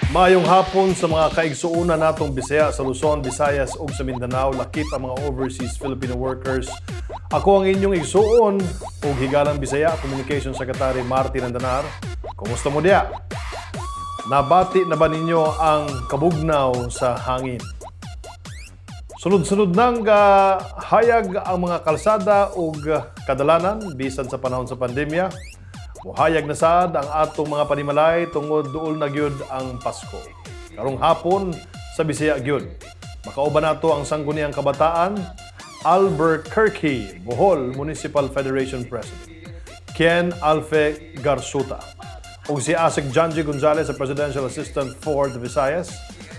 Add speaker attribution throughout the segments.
Speaker 1: Maayong hapon sa mga kaigsuonan natong Bisaya sa Luzon, Visayas ug sa Mindanao, lakip ang mga overseas Filipino workers. Ako ang inyong igsuon ug higalang Bisaya, Communication Secretary Martin Andanar. Kumusta mo diya? Nabati na ba ninyo ang kabugnaw sa hangin? Sunod-sunod nang hayag ang mga kalsada ug kadalanan bisan sa panahon sa pandemya. Muhayag na sad ang atong mga panimalay tungod duol na gyud ang Pasko. Karong hapon sa Bisaya gyud. Makauban nato ang Sangguniang Kabataan, Albuquerque, Bohol Municipal Federation President Ken Alfe Garsuta, ug si Asec Janji Gonzalez, sa Presidential Assistant for the Visayas,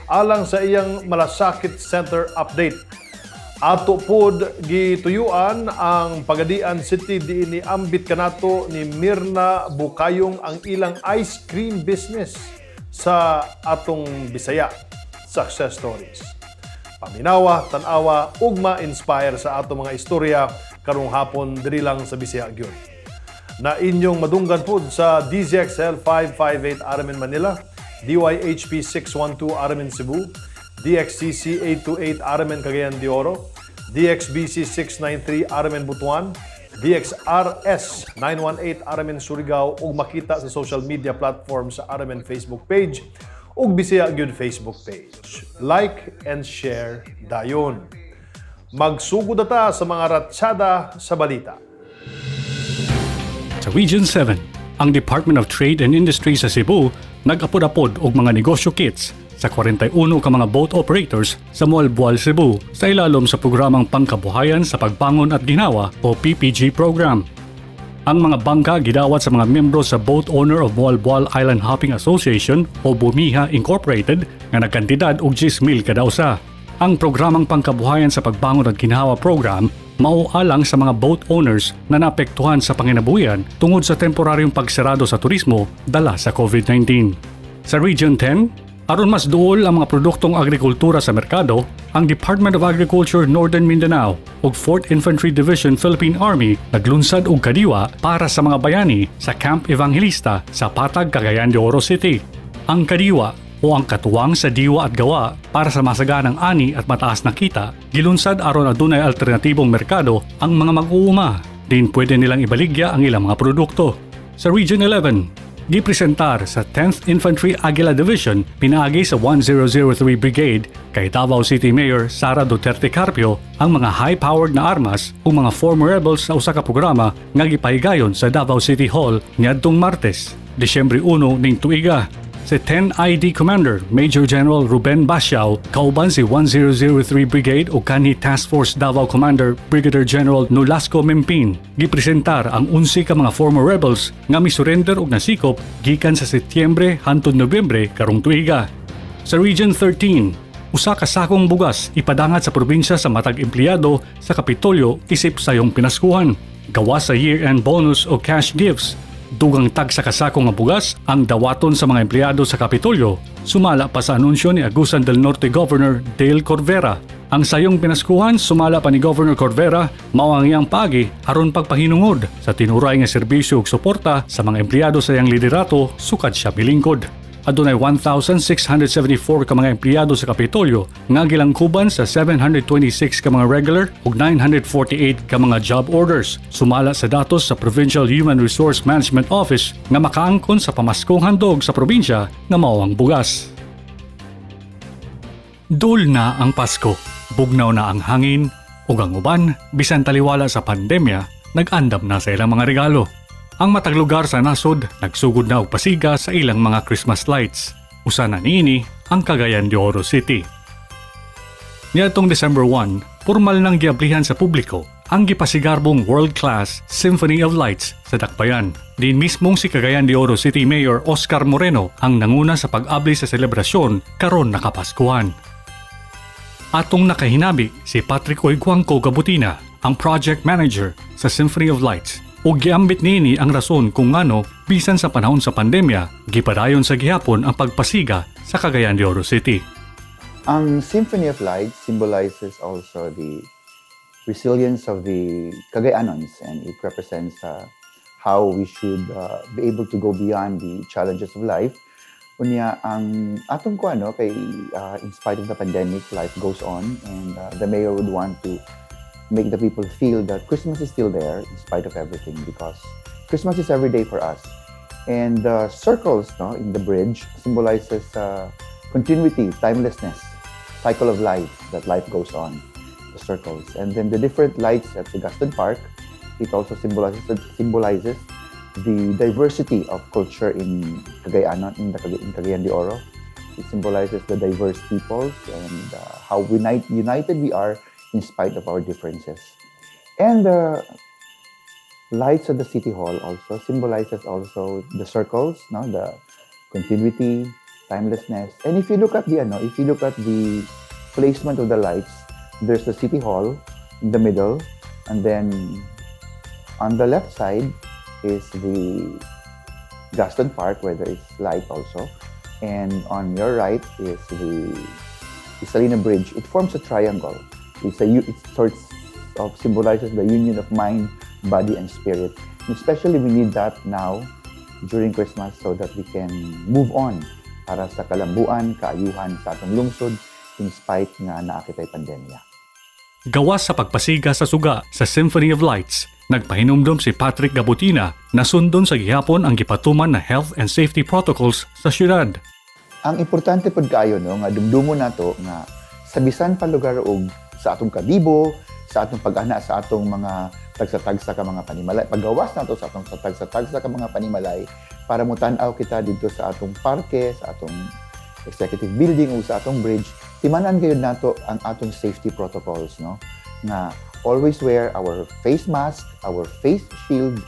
Speaker 1: alang sa iyang Malasakit Center update. Ato pod gituyuan ang Pagadian City diin niambit kanato ni Mirna Bukayong ang ilang ice cream business sa atong Bisaya success stories. Paminawa, tan-awa ug ma-inspire sa atong mga istorya karong hapon diri lang sa Bisaya gyud. Na inyong madunggan pod sa DZXL 558 RMN Manila, DYHP 612 RMN Cebu, DXCC 828 RMN Cagayan de Oro, DXBC 693 RMN Butuan, DXRS 918 RMN Surigao ug makita sa social media platform sa RMN Facebook page ug Bisaya gyud Facebook page. Like and share dayon. Magsugod na ta sa mga ratsada sa balita.
Speaker 2: Sa Region 7, ang Department of Trade and Industry sa Cebu nag-apod-apod og mga negosyo kits sa 41 ka mga boat operators sa Moalboal, Cebu sa ilalom sa programang Pangkabuhayan sa Pagbangon at Ginhawa o PPG program. Ang mga bangka gidawat sa mga miyembro sa Boat Owner of Moalboal Island Hopping Association o Bumiha Incorporated nga nagkantidad og 10,000 kada usa. Ang programang Pangkabuhayan sa Pagbangon at Ginhawa program mao alang sa mga boat owners na naapektuhan sa panginabuhian tungod sa temporaryong pagsarado sa turismo dala sa COVID-19. Sa Region 10, aron mas duol ang mga produktong agrikultura sa merkado, ang Department of Agriculture Northern Mindanao ug 4th Infantry Division Philippine Army naglunsad og kadiwa para sa mga bayani sa Camp Evangelista sa Patag, Cagayan de Oro City. Ang kadiwa o ang katuwang sa diwa at gawa para sa masaganang ani at mataas na kita, gilunsad aron adunay alternatibong merkado ang mga mag-uuma. Din pwede nilang ibaligya ang ilang mga produkto. Sa Region 11, gipresentar sa 10th Infantry Aguila Division pinaagi sa 1003 Brigade kay Davao City Mayor Sara Duterte Carpio ang mga high-powered na armas ug mga former rebels sa usa ka programa nga gipahigayon sa Davao City Hall niadtong Martes, Disyembre 1 ning tuiga. Si 10 ID Commander Major General Ruben Basiao kauban si 1003 Brigade ug kanhi Task Force Davao Commander Brigadier General Nolasco Mempin gipresentar ang 11 ka mga former rebels nga misurrender og nasikop gikan sa Setyembre hantod Nobyembre karong tuiga. Sa Region 13, usa ka sakong bugas ipadangat sa probinsya sa matag empleyado sa Kapitolyo isip sayong pinaskuhan. Gawas sa year-end bonus o cash gifts, dugang tagsa ka sako nga bugas ang dawaton sa mga empleyado sa Kapitolyo, sumala pa sa anunsyo ni Agusan del Norte Governor Dale Corvera. Ang sayong pinaskuhan, sumala pa ni Governor Corvera, mao ang iyang pagi aron pagpahinungod sa tinuray nga serbisyo ug suporta sa mga empleyado sa iyang liderato sukad siya milingkod. Adunay 1,674 ka mga empleyado sa Kapitolyo nga gilangkuban sa 726 ka mga regular ug 948 ka mga job orders. Sumala sa datos sa Provincial Human Resource Management Office nga makaangkon sa pamaskong handog sa probinsya nga mao ang bugas. Duol na ang Pasko. Bugnaw na ang hangin ug ang uban bisan taliwala sa pandemya, nag-andam na sa ilang mga regalo. Ang matag lugar sa nasod nagsugod na og pasiga sa ilang mga Christmas lights. Usa na niini ang Cagayan de Oro City. Niadtong December 1, pormal nang giablihan sa publiko ang gipasigarbong world-class Symphony of Lights sa Dakbayan. Din mismong si Cagayan de Oro City Mayor Oscar Moreno ang nanguna sa pag-abli sa selebrasyon karon nakapaskuhan. Atong nakahinabi si Patrick Oiguangco Gabutina, ang project manager sa Symphony of Lights, ug giambit niini ang rason kung ngano bisan sa panahon sa pandemya, gipadayon sa gihapon ang pagpasiga sa Cagayan de Oro City.
Speaker 3: Ang Symphony of Light symbolizes also the resilience of the Cagayanons, and it represents how we should be able to go beyond the challenges of life. Unya ang atong ko ano kay in spite of the pandemic, life goes on and the mayor would want to make the people feel that Christmas is still there in spite of everything because Christmas is every day for us. And the circles, no, in the bridge symbolizes continuity, timelessness, cycle of life, that life goes on, the circles. And then the different lights at the Gaston Park, it also symbolizes the diversity of culture in Cagayan, in Cagayan de Oro. It symbolizes the diverse peoples and how united we are in spite of our differences. And the lights at the City Hall also symbolizes also the circles, no, the continuity, timelessness. And if you look at the placement of the lights, there's the City Hall in the middle, and then on the left side is the Gaston Park where there is light also. And on your right is the Ysalina Bridge. It forms a triangle. It sort of symbolizes the union of mind, body, and spirit. And especially we need that now during Christmas so that we can move on para sa kalambuan, kaayuhan sa atong lungsod in spite nga naa kitay pandemya.
Speaker 2: Gawas sa pagpasiga sa suga sa Symphony of Lights, nagpahinumdom si Patrick Gabutina na sundon sa gihapon ang gipatuman na health and safety protocols sa syudad.
Speaker 3: Ang importante pud kaayo, no, nga dumdumon nato nga sa bisan pa lugar og sa atong kabibo, sa atong pag-ana sa atong mga tagsa-tagsa ka mga panimalay, paggawas nato sa atong sa tagsa-tagsa ka mga panimalay para motan-aw kita didto sa atong parke, sa atong executive building o sa atong bridge, timan-an gayud nato ang atong safety protocols, no, nga always wear our face mask, our face shield,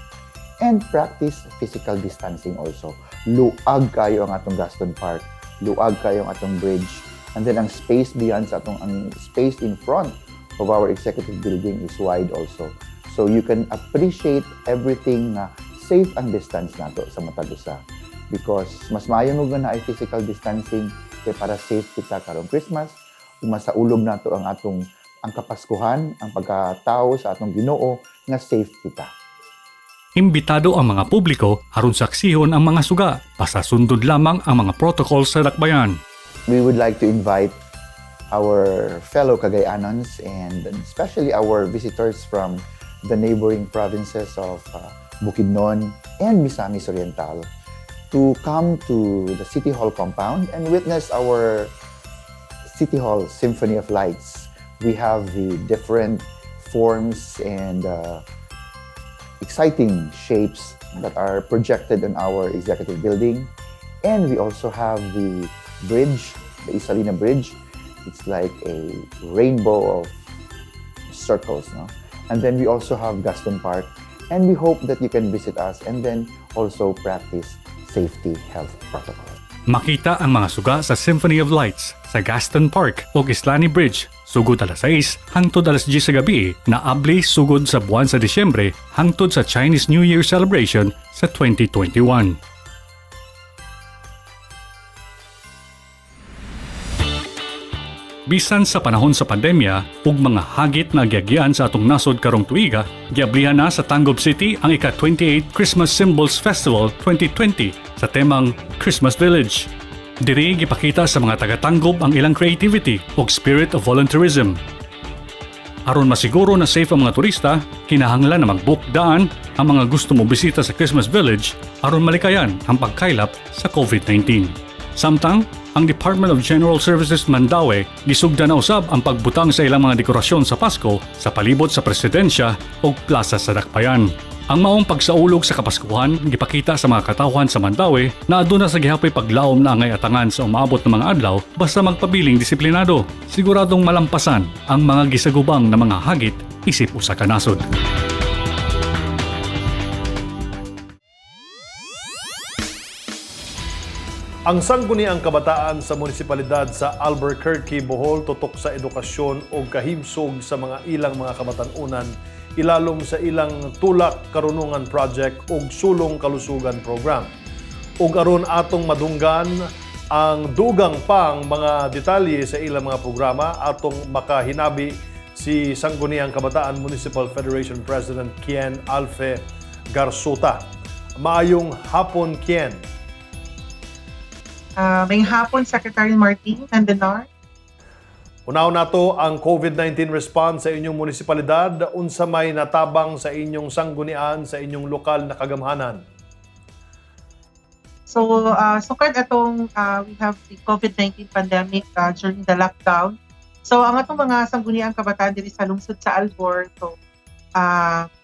Speaker 3: and practice physical distancing also. Luag kayo ang atong Gaston Park, luag kayo ang atong bridge, and then ang space beyond sa atong ang space in front of our executive building is wide also. So you can appreciate everything na safe ang distance nato sa matag usa. Because mas maayo nga naay physical distancing kay para safe kita karong Christmas, ug masaulog nato ang atong ang Kapaskuhan, ang pagkatao sa atong Ginoo nga safe kita.
Speaker 2: Imbitado ang mga publiko aron saksihon ang mga suga basta sundon lamang ang mga protocols sa dakbayan.
Speaker 3: We would like to invite our fellow Cagayanons and especially our visitors from the neighboring provinces of Bukidnon and Misamis Oriental to come to the City Hall compound and witness our City Hall Symphony of Lights. We have the different forms and exciting shapes that are projected on our executive building. And we also have the bridge, the Ysalina Bridge. It's like a rainbow of circles, no? And then we also have Gaston Park. And we hope that you can visit us and then also practice safety health protocol.
Speaker 2: Makita ang mga suga sa Symphony of Lights sa Gaston Park ug Islani Bridge sugod alas 6 hangtod alas 10 sa gabi na abli sugod sa buwan sa Disyembre hangtod sa Chinese New Year celebration sa 2021. Bisan sa panahon sa pandemya ug mga hagit na giagyan sa atong nasod karong tuiga, giablihan na sa Tangub City ang ika-28 Christmas Symbols Festival 2020 sa temang Christmas Village. Diri gipakita sa mga taga-Tangub ang ilang creativity ug spirit of volunteerism. Aron masiguro na safe ang mga turista, kinahanglan na mag-book daan ang mga gusto mo bisita sa Christmas Village aron malikayan ang pagkaylap sa COVID-19. Samtang, ang Department of General Services Mandaue gisugdan na usab ang pagbutang sa ilang mga dekorasyon sa Pasko sa palibot sa presidensya ug plaza sa Dakbayan. Ang maong pagsaulog sa Kapaskuhan gipakita sa mga katawhan sa Mandaue na aduna sa gihapoy paglaom na angay atangan sa umaabot ng mga adlaw basta magpabiling disiplinado. Siguradong malampasan ang mga gisagubang na mga hagit isip usa ka nasod.
Speaker 1: Ang Sangguniang Kabataan sa munisipalidad sa Albuquerque, Bohol, tutok sa edukasyon o kahimsog sa mga ilang mga kabatan-unan ilalom sa ilang Tulak Karunungan Project ug Sulong Kalusugan Program. Ug aron atong madunggan ang dugang pang mga detalye sa ilang mga programa, atong makahinabi si Sangguniang Kabataan Municipal Federation President Kien Alfe Garsuta. Maayong hapon, Kien.
Speaker 4: Maayong hapon, Secretary Martin Andanar.
Speaker 1: Unahon nato ang COVID-19 response sa inyong munisipalidad, unsa may natabang sa inyong sanggunian sa inyong lokal na kagamhanan?
Speaker 4: So, sukad atong we have the COVID-19 pandemic during the lockdown. So, ang atong mga Sangguniang Kabataan diri sa lungsod sa Albor, so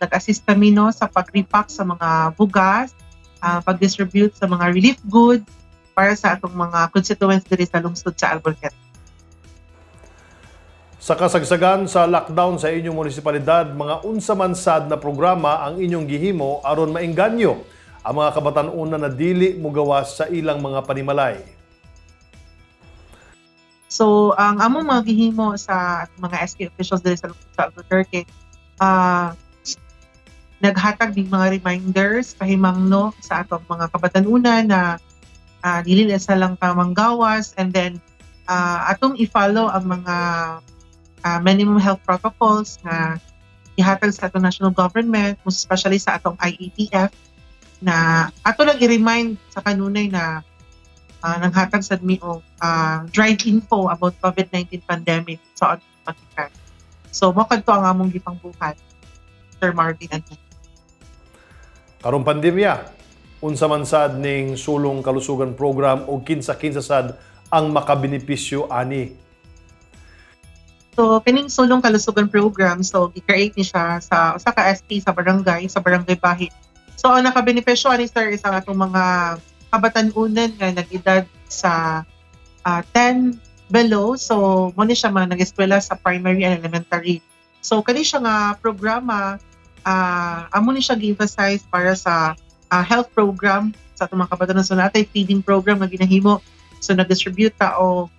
Speaker 4: nag-assist kami, no, sa pag-repack sa mga bugas, pag-distribute sa mga relief goods para sa atong mga constituents diri sa lungsod sa Albuquerque.
Speaker 1: Sa kasagsagan sa lockdown sa inyong munisipalidad, mga unsa man sad na programa ang inyong gihimo aron maengganyo ang mga kabatan-unan na dili mugawas sa ilang mga panimalay?
Speaker 4: So, ang among mga gihimo sa atong mga SK officials diri sa lungsod sa Albuquerque, naghatag ning mga reminders pahimangno sa atong mga kabatanunan na dili na sa lang ka manggawas and then atong i-follow ang mga minimum health protocols na ihatag sa atong national government, most especially sa atong IATF, na ato lang i-remind sa kanunay na nanghatag sad mi og dried info about COVID-19 pandemic sa atong pagkikan. So, mao kadto ang among gipangbuhat, Sir Martin and
Speaker 1: Karong pandemya, unsa man sad ning Sulong Kalusugan Program o kinsa-kinsa sad ang makabenepisyo ani?
Speaker 4: So, kining Sulong Kalusugan Program, so gi-create ni siya sa usa ka SK sa barangay Bahi. So, ang nakabenepisyo ani, sir, is ang atong mga kabatan-unan nga nag-edad sa 10 below. So, mao ni siya mga nag-eskwela sa primary and elementary. So, kani siya nga programa, amo ni siya gi-emphasize para sa health program sa atong mga kabataan. So, naa tay feeding program nga ginahimo. So, nag-distribute ta og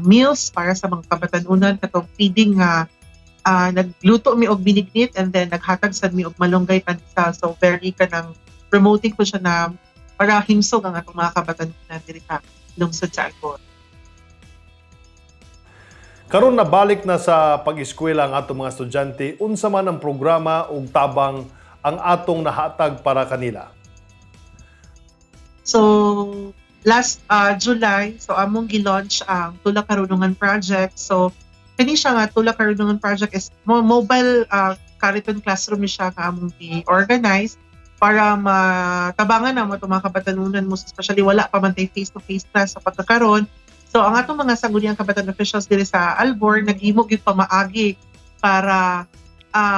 Speaker 4: meals para sa mga kabatanunan, katong feeding nga nagluto mi og binignit and then naghatag sad mi og malunggay pandesal. So very kanang promoting ko siya na para himsog ang atong mga kabatanunan diri sa lungsod sa Albor.
Speaker 1: Karon nabalik na sa pag-eskwela ang atong mga estudyante, unsa man ang programa ug tabang ang atong nahatag para kanila?
Speaker 4: So last July, so among gi-launch ang Tulak Karunungan Project. So kani siya nga Tulak Karunungan Project is mobile Kariton classroom ni siya nga among gi-organize para matabangan namo itong mga kabatanunan mo, especially wala pa man tay face-to-face class sa pagkakaron. So ang atong mga Sangguniang Kabataan officials diri sa Albor naghimo gyud pamaagi para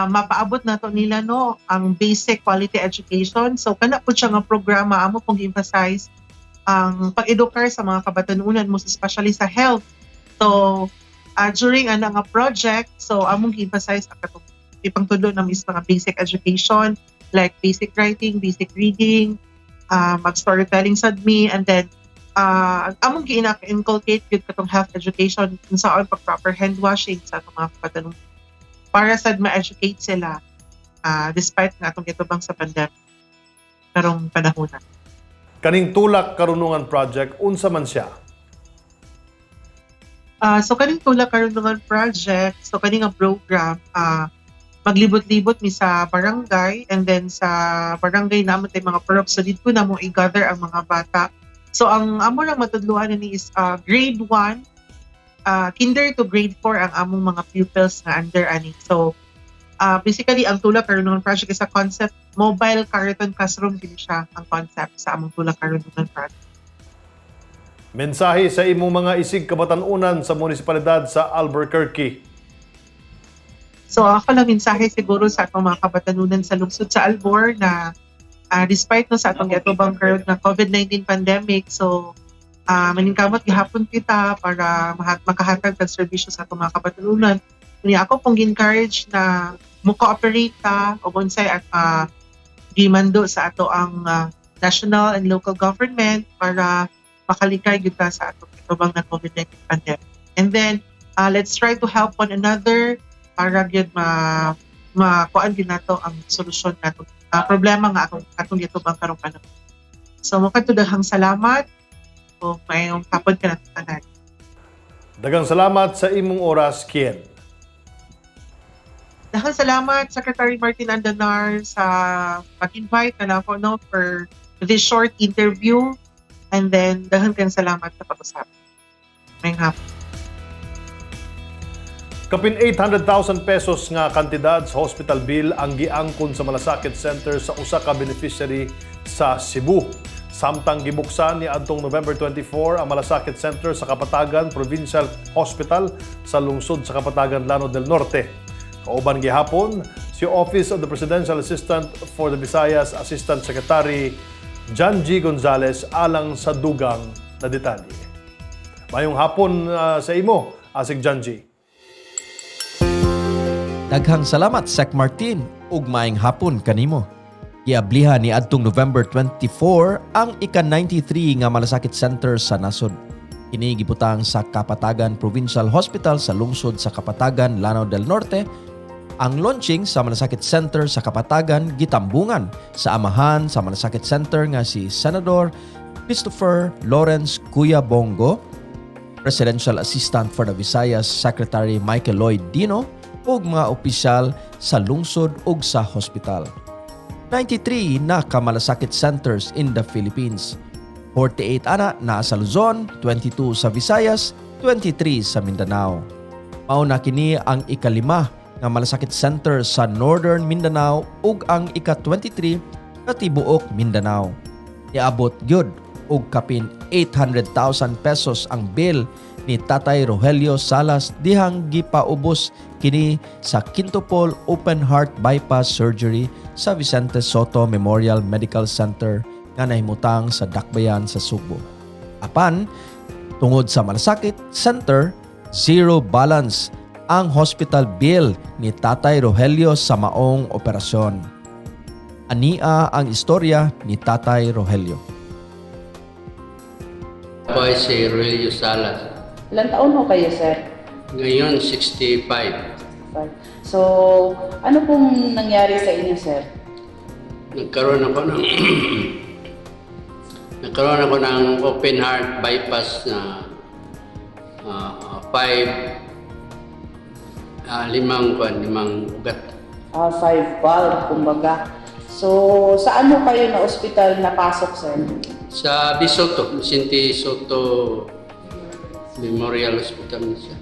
Speaker 4: mapaabot nato nila, no, ang basic quality education. So kana po siya nga programa, amo pong gi-emphasize ang pag-edukar sa mga kabatanunan, most especially sa health. So during ana nga project, so among gi-emphasize ang katong ipangtudlo na is mga basic education like basic writing, basic reading, mag-storytelling sad mi, and then among gi-inculcate gyud katong health education, kung saan pag proper hand washing sa atong mga kabatanunan para sad ma-educate sila despite nga atong gitubang sa pandemic karong panahon na.
Speaker 1: Kaning Tulak Karunungan Project, unsa man siya?
Speaker 4: So kaning Tulak Karunungan Project, so kani nga program, maglibot-libot mi sa barangay and then sa barangay namo tay mga purok, so didto namo i-gather ang mga bata. So ang amo lang matudloan ni is grade 1, kinder to grade 4 ang among mga pupils nga under ani. So basically ang Tulak Karunungan Project is a concept mobile Kariton classroom kini siya ang concept sa among Tulak Karunungan Project.
Speaker 1: Mensahe sa imong mga isig kabatan-unan sa munisipalidad sa Albuquerque.
Speaker 4: So ako lang mensahe siguro sa atong mga kabatanunan sa lungsod sa Albor na despite, no, sa atong giatubang karon na COVID-19 pandemic, so maningkamot gihapon kita para makahatag og serbisyo sa atong mga kabatanunan. Unya ako pong encourage na mo cooperate ta og unsay at gimando sa ato ang national and local government para makalikay gyud ta sa atong gitubang na COVID-19 pandemic. And then let's try to help one another para gyud ma makuan gyud nato ang solusyon nato problema nga atong gitubang karong panahon. So mo kadto, daghang salamat o maayong hapon kanato tanan.
Speaker 1: Daghang salamat sa imong oras, Kien.
Speaker 4: Daghang salamat, Secretary Martin Andanar, sa pag-invite na nako, no, for this short interview. And then, daghan kayong salamat sa pag-usap. Maayong hapon.
Speaker 1: Kapin 800,000 pesos nga kantidad sa hospital bill ang giangkon sa Malasakit Center sa usa ka beneficiary sa Cebu. Samtang gibuksan ni adtong November 24 ang Malasakit Center sa Kapatagan Provincial Hospital sa lungsod sa Kapatagan, Lanao del Norte. Kauban gihapon si Office of the Presidential Assistant for the Visayas Assistant Secretary John G. Gonzales alang sa dugang na detalye. Mayong hapon sa imo, Asec John G.
Speaker 5: Daghang salamat, Sec Martin, ug maayong hapon kanimo. Giablihan ni adtong November 24 ang ika-93 nga Malasakit Center sa nasod. Kini gibutang sa Kapatagan Provincial Hospital sa lungsod sa Kapatagan, Lanao del Norte. Ang launching sa Malasakit Center sa Kapatagan gitambungan sa amahan sa Malasakit Center nga si Senador Christopher Lawrence Kuya Bong Go, Presidential Assistant for the Visayas Secretary Michael Lloyd Dino ug mga opisyal sa lungsod ug sa hospital. 93 na ka malasakit centers in the Philippines. 48 ana naa sa Luzon, 22 sa Visayas, 23 sa Mindanao. Mao na kini ang ikalima nga malasakit center sa Northern Mindanao ug ang ika-23 sa tibuok Mindanao. Niabot gyud og kapin 800,000 pesos ang bill ni Tatay Rogelio Salas dihang gipaubos kini sa quintuple open heart bypass surgery sa Vicente Sotto Memorial Medical Center nga nahimutang sa Dakbayan sa Sugbo. Apan, tungod sa Malasakit Center, zero balance ang hospital bill ni Tatay Rogelio sa maong operasyon. Ania ang istorya ni Tatay Rogelio.
Speaker 6: Ako ay si Rogelio Salas.
Speaker 7: Ilang taon ho kayo, sir?
Speaker 6: Ngayon, 65.
Speaker 7: Five. So, ano pong nangyari sa inyo, sir?
Speaker 6: Nagkaroon ako ng open heart bypass na five, limang kwan, limang ugat.
Speaker 7: Ah, five valve, kumbaga. So, saan ho kayo na ospital napasok, sir?
Speaker 6: Sa Bisoto, Vicente Sotto Memorial Hospital siya.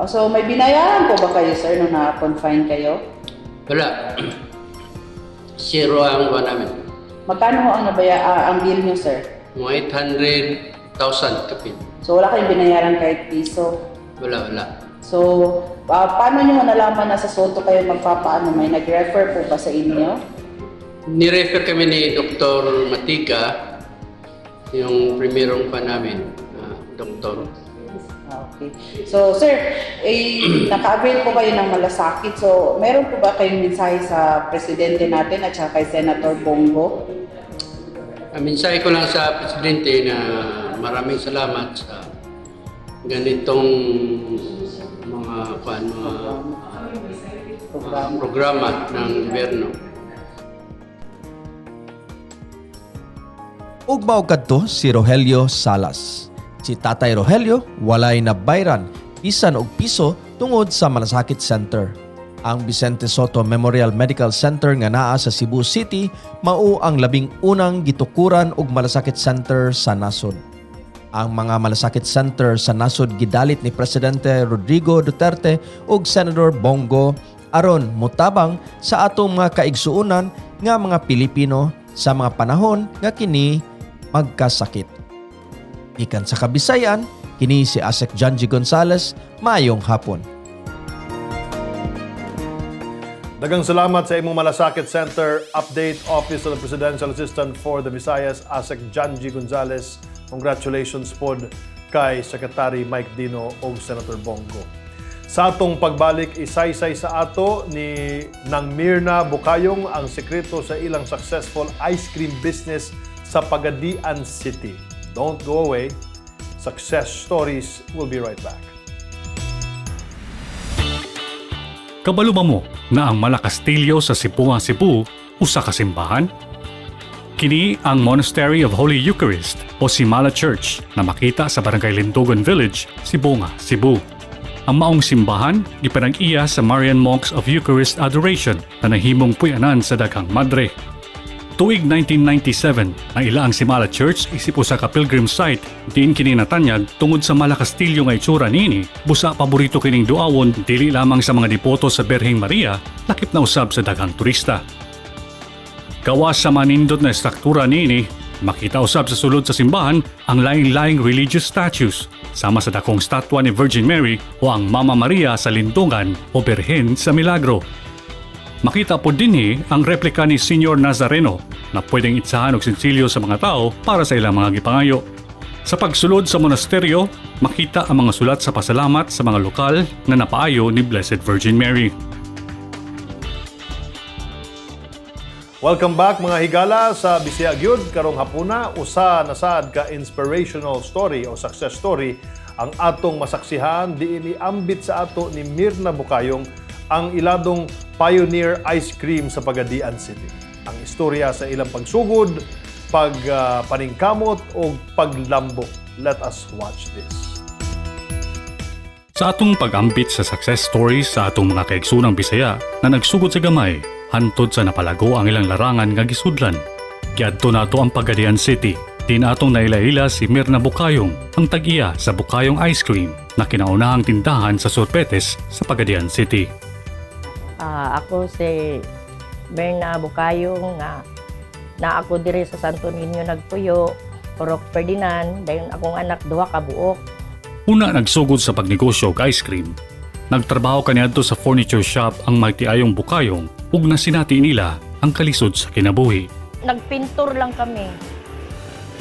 Speaker 7: So, may binayaran po ba kayo, sir, nung na-confine kayo?
Speaker 6: Wala. Zero ang kwan namin.
Speaker 7: Magkano ho ang ang bill niyo, sir?
Speaker 6: Mga 800,000 kapin.
Speaker 7: So, wala kayong binayaran kahit piso.
Speaker 6: Wala, wala.
Speaker 7: So, paano niyo nalaman na sa Sotto kayo magpapaano? May nag-refer po ba sa inyo?
Speaker 6: Nirefer kami ni Dr. Matika, yung primerong pa namin, doktor.
Speaker 7: Ah, okay. So, sir, eh, naka-avail po kayo ng Malasakit. So, meron po ba kayong mensahe sa presidente natin at saka kay Senator Bong Go?
Speaker 6: Ang mensahe ko lang sa presidente na maraming salamat sa ganitong mga kuan, mga
Speaker 7: Programa.
Speaker 6: Programa ng gobyerno.
Speaker 5: Ug mao kadto si Rogelio Salas. Si Tatay Rogelio walay nabayran bisan og piso tungod sa Malasakit Center. Ang Vicente Sotto Memorial Medical Center nga naa sa Cebu City mao ang labing unang gitukuran og Malasakit Center sa nasod. Ang mga Malasakit Center sa nasod gidalit ni Presidente Rodrigo Duterte ug Senator Bong Go aron motabang sa atong mga kaigsuonan nga mga Pilipino sa mga panahon nga kini magkasakit. Gikan sa Kabisayan, kini si Asec John G. Gonzales, maayong hapon.
Speaker 1: Daghang salamat sa imong Malasakit Center Update, Office of the Presidential Assistant for the Visayas, Asec John G. Gonzales. Congratulations pod kay Secretary Mike Dino ug Senator Bong Go. Sa atong pagbalik, isaysay sa ato ni Nang Mirna Bukayong ang sekreto sa ilang successful ice cream business sa Pagadian City. Don't go away. Success Stories will be right back.
Speaker 2: Kabalo ba mo na ang Malakastilyo sa Sibonga, Cebu, usa ka simbahan? Kini ang Monastery of Holy Eucharist o Simala Church na makita sa Barangay Lindogon Village, Sibonga, Cebu. Ang maong simbahan gipanag-iya sa Marian Monks of Eucharist Adoration na nahimong puy-anan sa daghang madre. Tuig 1997, naila ang Simala Church isip usa ka pilgrim site diin kini natanyag tungod sa malakastilyo nga itsura niini. Busa paborito kining duawon dili lamang sa mga deboto sa Birheng Maria, lakip na usab sa daghang turista. Gawas sa manindot na estruktura niini, makita usab sa sulod sa simbahan ang laing-laing religious statues sama sa dakong statwa ni Virgin Mary o ang Mama Maria sa Lindungan o Birhen sa Milagro. Makita po dinhi ang replika ni Senior Nazareno na pwedeng itsahan og sinsilyo sa mga tao para sa ilang mga gipangayo. Sa pagsulod sa monasteryo, makita ang mga sulat sa pasalamat sa mga lokal na napaayo ni Blessed Virgin Mary.
Speaker 1: Welcome back, mga higala, sa Bisaya Gyud karong hapuna. Usa na sad ka inspirational story o success story ang atong masaksihan diin iambit sa ato ni Mirna Bukayong ang iladong Pioneer Ice Cream sa Pagadian City. Ang istorya sa ilang pagsugod, pagpaningkamot o paglambo. Let us watch this.
Speaker 2: Sa atong pag-ambit sa success stories sa atong mga kaigsoonang Bisaya na nagsugod sa gamay, hantod sa napalago ang ilang larangan nga gisudlan. Giadto nato ang Pagadian City. Diin atong naila-ila si Mirna Bukayong, ang tag-iya sa Bukayong Ice Cream na kinaunahang tindahan sa sorbetes sa Pagadian City.
Speaker 8: Ah, ako si Berna Bukayong nga na ako diri sa Santo Niño nagpuyo, Purok Ferdinand, dayon akong anak duha ka buok.
Speaker 2: Una nagsugod sa pagnegosyo og ice cream. Nagtrabaho kaniadto sa furniture shop ang magtiayong Bukayong ug nasinati nila ang kalisod sa kinabuhi.
Speaker 8: Nagpintor lang kami.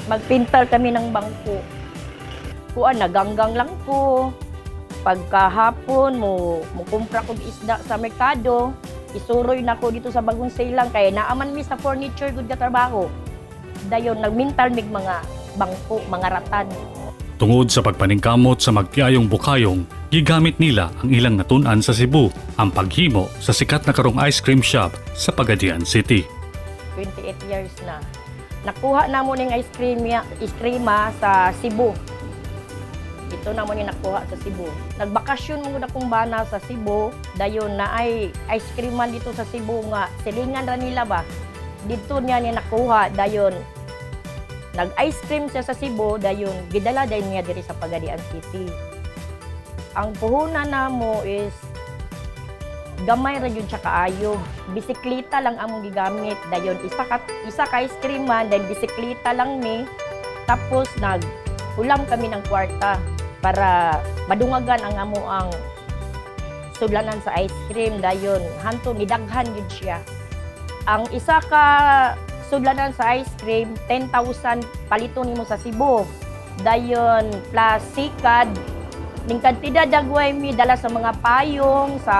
Speaker 8: Magpintar kami ng bangko. Kuan, naganggang lang ko. Pagkahapon mo mukumpra kog isda sa merkado, isuroy na ko dito sa Bagong Silang kay naaman mi sa furniture gud ka trabaho. Dayon nagmintal mig mga bangko, mga ratan.
Speaker 2: Tungod sa pagpaningkamot sa magtiayong Bukayong, gigamit nila ang ilang natun-an sa Cebu, ang paghimo sa sikat na karong ice cream shop sa Pagadian City.
Speaker 8: 28 years na. Nakuha na mo ning ice cream iskrima sa Cebu. Ito na mo ni nakuha sa Cebu. Nagbakasyon mo na akong bana sa Cebu, dayon na ay ice cream man dito sa Cebu nga silingan ra nila ba. Dito niya ni nakuha, dayon nag ice cream siya sa Cebu, dayon gidala dayon niya diri sa Pagadian City. Ang puhunan namo is gamay ra jud siya kaayo. Bisikleta lang among gigamit. Dayon isa ka ice cream man, dayon bisikleta lang mi. Tapos nag ulam kami ng kwarta para madungagan ang amo ang sudlanan sa ice cream, dayon hanto nidaghan jud siya. Ang isa ka sudlanan sa ice cream, 10,000 palito nimo sa Cebu. Dayon plus sikad ning kantidad dagway mi dala sa mga payong sa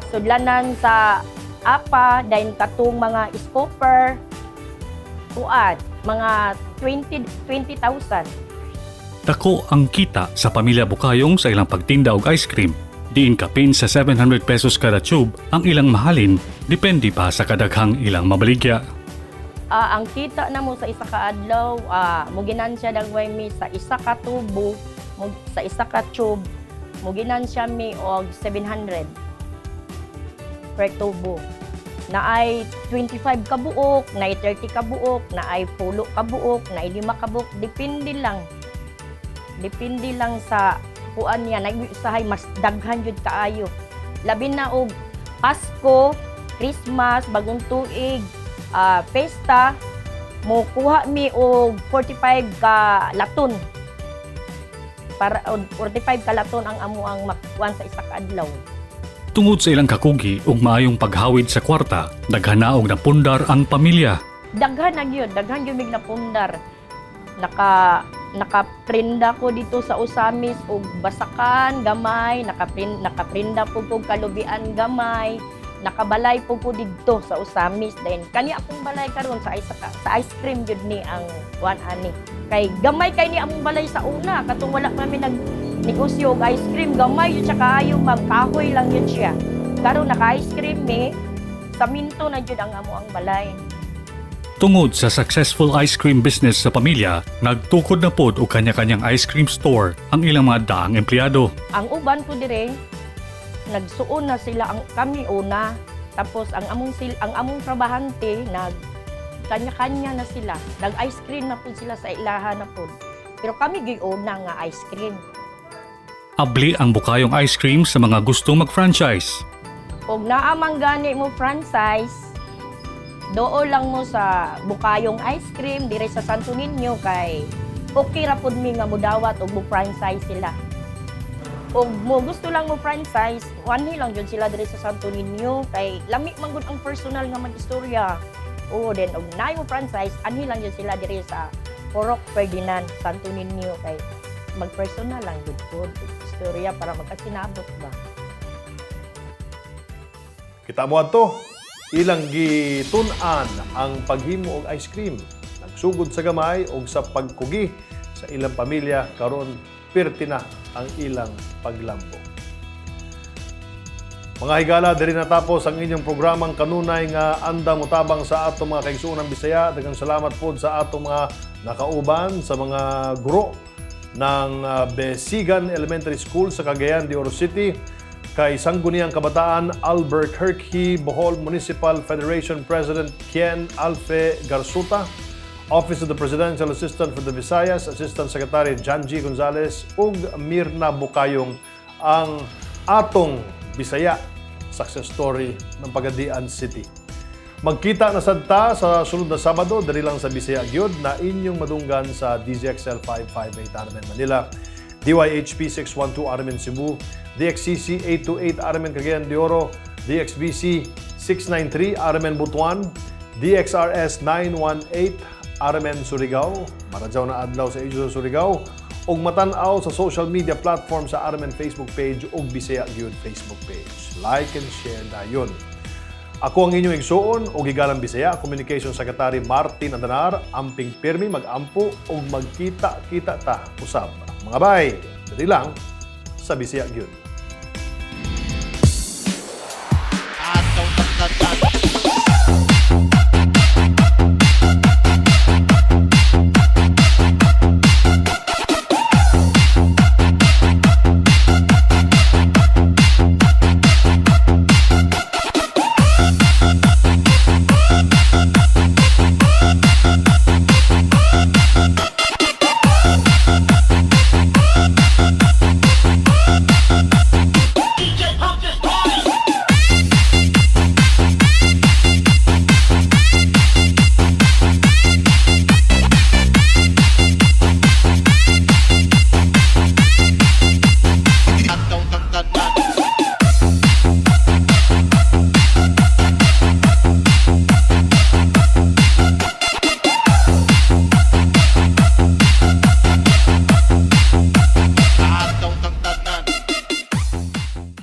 Speaker 8: sudlanan sa apa, dayon katong mga scooper, kuan mga 20 20,000.
Speaker 2: Dako ang kita sa pamilya Bukayong sa ilang pagtinda og ice cream. Diin kapin sa 700 pesos kada tube ang ilang mahalin, depende pa sa kadaghang ilang mabaligya.
Speaker 8: Ah, ang kita na mo sa isa ka adlaw, muginansya dagway mi sa isa ka tubo, sa isa ka tube, muginansya mi og 700 per tubo. Na ay 25 ka buok, na ay 30 ka buok, na ay pulo ka buok, na ay 5 ka buok, depende lang. Depende lang sa kuan niya, nag-usahay mas daghan jud kaayo. Labi na og Pasko, Christmas, Bagong Tuig, pesta, mo kuha mi og 45 ka laton. Para og 45 ka laton ang amo ang makuan sa isa ka adlaw.
Speaker 2: Tungod sa ilang kakugi ug maayong paghawid sa kwarta, daghan na og napundar ang pamilya.
Speaker 8: Daghan na gyud, daghan gyud mig napundar. Nakaprinda ko dito sa Ozamis og basakan gamay, nakaprinda po ko kalubian gamay, nakabalay po ko didto sa Ozamis. Then kani akong balay karon sa ice cream gyud ni ang kuan ani. Kay gamay kay ni among balay sa una katong wala kami nag negosyo og ice cream, gamay yun siya kaayo, ma'am, kahoy lang yun siya. Karon naka ice cream mi, saminto na jud ang amo ang balay.
Speaker 2: Tungod sa successful ice cream business sa pamilya, nagtukod na pod og kanya-kanyang ice cream store ang ilang mga daang empleyado.
Speaker 8: Ang uban ko dire nagsuon na sila, ang kami una, tapos ang among trabahante nag Kanya-kanya na sila. Nag-ice cream na pud sila sa ilaha na pud. Pero kami giuna nga ice cream.
Speaker 2: Abli ang Bukayong Ice Cream sa mga gustong mag-franchise.
Speaker 8: Og naa man gani mo franchise, dool lang mo sa Bukayong Ice Cream dire sa Santo Niño kay okay ra pud mi nga mudawat og mo franchise sila. Og mo gusto lang mo franchise, wanhi lang jud sila dire sa Santo Niño kay lami man gud ang personal nga mag-istorya. Oo, then og naay mo franchise, anhi lang jud sila dire sa Purok Ferdinand, Santo Niño kay mag-personal lang jud pud istorya para magkasinabot ba.
Speaker 1: Kita mo ato, ilang gitun-an ang paghimo og ice cream. Nagsugod sa gamay og sa pagkugi sa ilang pamilya, karon pirti na ang ilang paglambo. Mga higala, diri natapos ang inyong programang kanunay nga andam motabang sa atong mga kaigsuonan Bisaya. Daghang salamat pod sa atong mga nakauban, sa mga guro ng Besigan Elementary School sa Cagayan de Oro City, kay Sangguniang Kabataan Albuquerque Bohol Municipal Federation President Ken Alfe Garsuta, Office of the Presidential Assistant for the Visayas, Assistant Secretary Janji Gonzalez, ug Mirna Bukayong, ang atong Bisaya success story ng Pagadian City. Magkita na sad ta sa sunod na Sabado diri lang sa Bisaya Gyud na inyong madunggan sa DZXL 558 RMN Manila, DYHP 612 RMN Cebu, DXCC 828 RMN Cagayan de Oro, DXBC 693 RMN Butuan, DXRS 918 RMN Surigao, Maradyaw na adlaw sa inyo sa Surigao, ug matan-aw sa social media platform sa RMN Facebook page ug Bisaya Gyud Facebook page. Like and share dayon. Ako ang inyong igsuon o gigalang Bisaya, Communication Secretary Martin Andanar, amping pirmi, magampo ug magkita-kita ta usab. Mga bay, diri lang sa Bisaya Gyud.